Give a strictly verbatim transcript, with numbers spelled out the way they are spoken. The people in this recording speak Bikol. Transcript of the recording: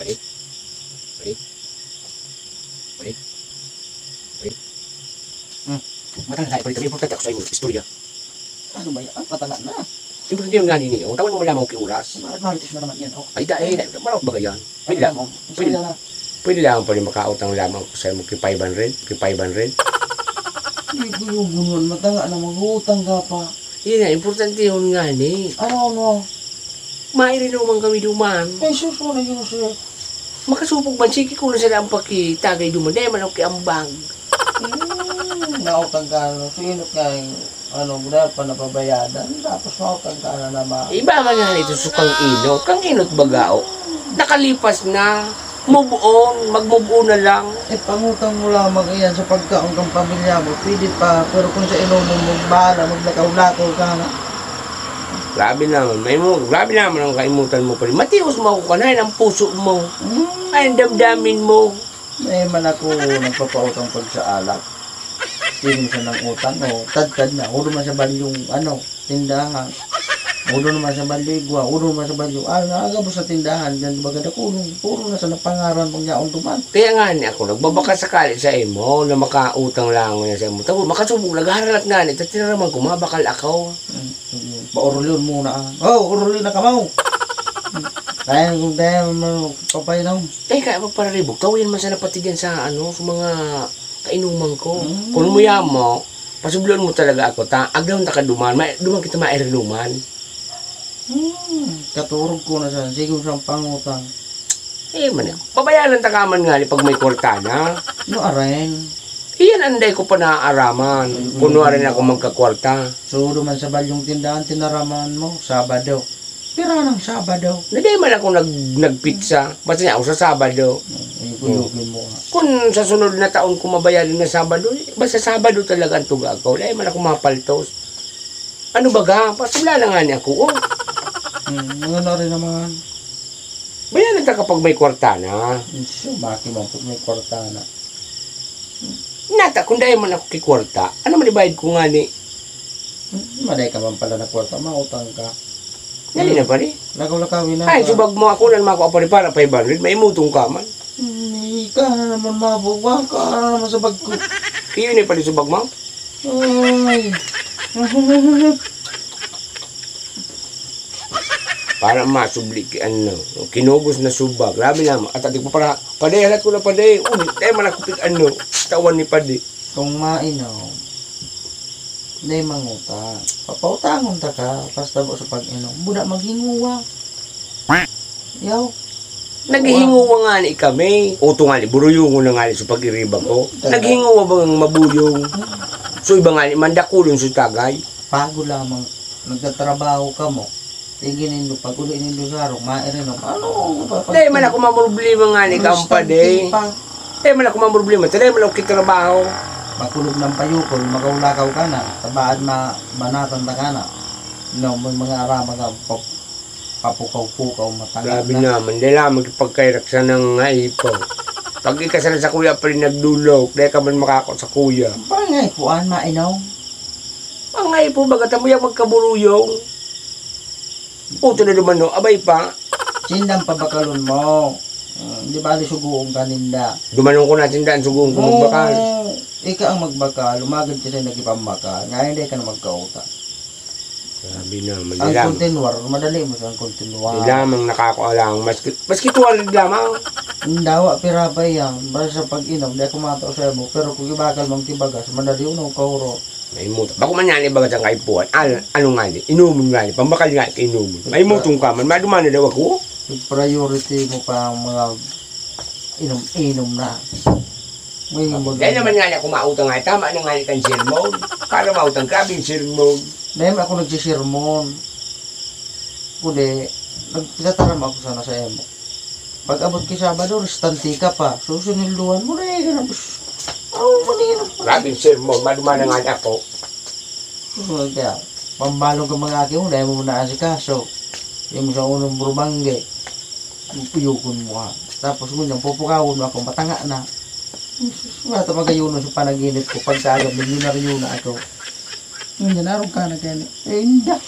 Pait. Pait. Pait. Pait. Hmm. Matanda tayo, pait. Importante ako sa imo. Istorya. Ano ba yan? Matanda na. Importante yun nga nini. O, tawan mo lamang ki oras. Marites na naman yan, oh. Ay, dai, dai. Maraot ba yan? Pwede lang. Ano, Pwede, istorya na. Pwede lang pala makautang lamang ko sa imo ki five hundred. Ki five hundred. Hindi ko yung bunuan. Matanga na, mag-uutang ka pa. Yun nga, importante yun nga ni. Ano, ano? Mairinuman kami duman. Ay, sus, wala yun, sir. Makasupog man, sige ko na sila ang pakitagay duman. Dahil man ako kiambag. Hmm, nautang ka, ano? Sinot nga yung, ano, wala pa napabayadan. Tapos mautang ka na naman. Iba man nga nito, sukang inot. Kang inot baga, oh. Nakalipas na. Move on. Mag-move on na lang. Eh, pangutang mo lamang iyan sa pagkaon kang pamilya mo. Pwede pa, pero kung sa inuman mo, bahala, maglakaw-lakaw ka na. Grabe naman, may mo, grabe naman ang kaimutan mo pare. Matios mo ako, kanayan ang puso mo. Hmm. Ay, ang damdamin mo. May man ako nagpapautang pag sa alak. Tinim siya ng utang, oh, tadtad na. Ulo man sa balyong, ano, tindahan. Ulo naman sa balyo igwa, ulo naman sa balyo. Ah, naagabos sa tindahan, diyan baga dakulong, puro na sa napangaran pang yaon duman. Kaya nga ni ako, nagbabaka sakali sa imo na makautang lang niya sa imo. Tapos makasubog, nagharalat nga ni, tatinaraman ko, mabakal ako. Hmm, sige. Paurulyon muna, ah. Oh, urulyon na kamaw. Kaya kung kaya mo, papainom. Teka, magpararibog. Tawayan man sana pati dyan sa, ano, sa mga kainuman ko. Mm. Kung mo yan mo, pasubloon mo talaga ako, ta? Agdahon ta ka duman. Ma-, duman kita mairinuman. Hmm, katurog ko na sa, sige, sa pangutang. Eh, man, pabayaan ta ka man nga ni pag may kwarta na. No, aren. Iyan anday ko pa naaaraman. Mm. Kunwari na ako magkakwarta. So, duman sa balyong tindahan, tinaraman mo, Sabado. Pira ng Sabado? Na di man ako nag-, nagpitsa. Basta niya ako sa Sabado. Hmm, yung kuyogin mo nga. Kung sa sunod na taon ko mabayaran na Sabado, eh, basta Sabado talaga ang tuga ko. Wala man ako mapaltos. Ano baga? Pasubla na nga ni ako, oh. Hmm, ano na rin naman? Bayaran ta kapag may kwarta na. So, baki man pag may kwarta na. Nata, kung dai man ako kikwarta, ano man ibayad ko nga ni? Hmm, maday ka man pala na kwarta, mautang ka. Dali na, pare. Lakaw-lakawin na Ay, ka. Subag mo ako, nan mako, pare, para five hundred, may mutong ka man. Hmm, ika na naman, mabuwa ka na naman sa bag ko. Iyo ni, pare, subag mo? Ay. Para masubli ki ano, kinugos na subag. Grabe naman. At adik mo para, pade, halat ko na, pade. Uy, dai man ako pig ano, tawan ni pade. Kung mainom, dai mangutang. Papautangon ta ka, basta bo sa pag-inom. Buda maghinguwa. Yaw. Naghihinguwa nga ni kami. Uto nga ni, buruyungon na nga ni sa pag-iriba ko. Talaga? Naghinguwa ba ang mabuyong? So, iba nga ni, mandakulon sa tagay. Pago lamang, nagtatrabaho ka mo. Sige nindo, pag uli nindo sa harong, mairinom. Ano? Dai man ako mamroblema nga ni, Instantly kampade. Pa. Dai man ako mamroblema. Dai man ako kitrabaho. Makulog ng payukol, makaulakaw ka na. Tabaan ma-, banatan ta ka na. No, may mga arama ka, pap-, papukaw-pukaw, matanga Grabe na. Naman. Dai lamang ipagkairak sa nang nga ipo. Pag ikasal sa kuya pa rin nagdulok, dai ka man makako sa kuya. Parang nga ipuan, mainom. Ang nga ipo, baga ta mo yung magkaburuyong. Puto na duman, no? Abay pa. Sindang pabakalon mo. Hmm, di ba, di sugoon ka ninda? Dumanon ko na, sindang sugoon ko magbakal. Oo, ika ang magbakal, umagad ka sa nagipambakal. Ngayon, di ka na magkautang. Grabe naman. Ang Di lamang, kontinwar, madali mo siyang kontinwar. Di lamang nakakaalang. Maski, maski two hundred lamang. Ang dawa, pira pa yan. Basta sa pag-inom, di ako matao sa mo. Pero kung ibakal mong kibagas, madali yun ang kauro. Naimutan. Bako man yan, ibaga siyang kaipuhan. Al-, ano nga ni? Inuman nga ni. Pambakal nga, inuman. Maimutan ka man. Maduman na daw ako. Yung priority mo pa ang mga inom-inom na. May Dahil naman nga ni ako mautang nga, tama na nga ni kang sermon. Para mautang, grabe yung sermon. Dahil ako nagsisermon. Kundi, nagtataram ako sana sa emo. Pag abot ki Sabado, restante ka pa. Susunilduhan mo na eh, ganun. Oh, manirap pa. Grabe yung sermon, maduman na nga ni ako. Susunod ka. Pambalong ka mga aki mo, dahil mo na asikaso. Yung sa unong burubangge, puyugon mo ha. Tapos ngunyan, pupukawon mo ako, matanga na. Wala ta magayuno sa panaginip ko, pagkaagad, milyonaryo na ako. Ngunyan, arog ka na kaya ni. Eh, inda.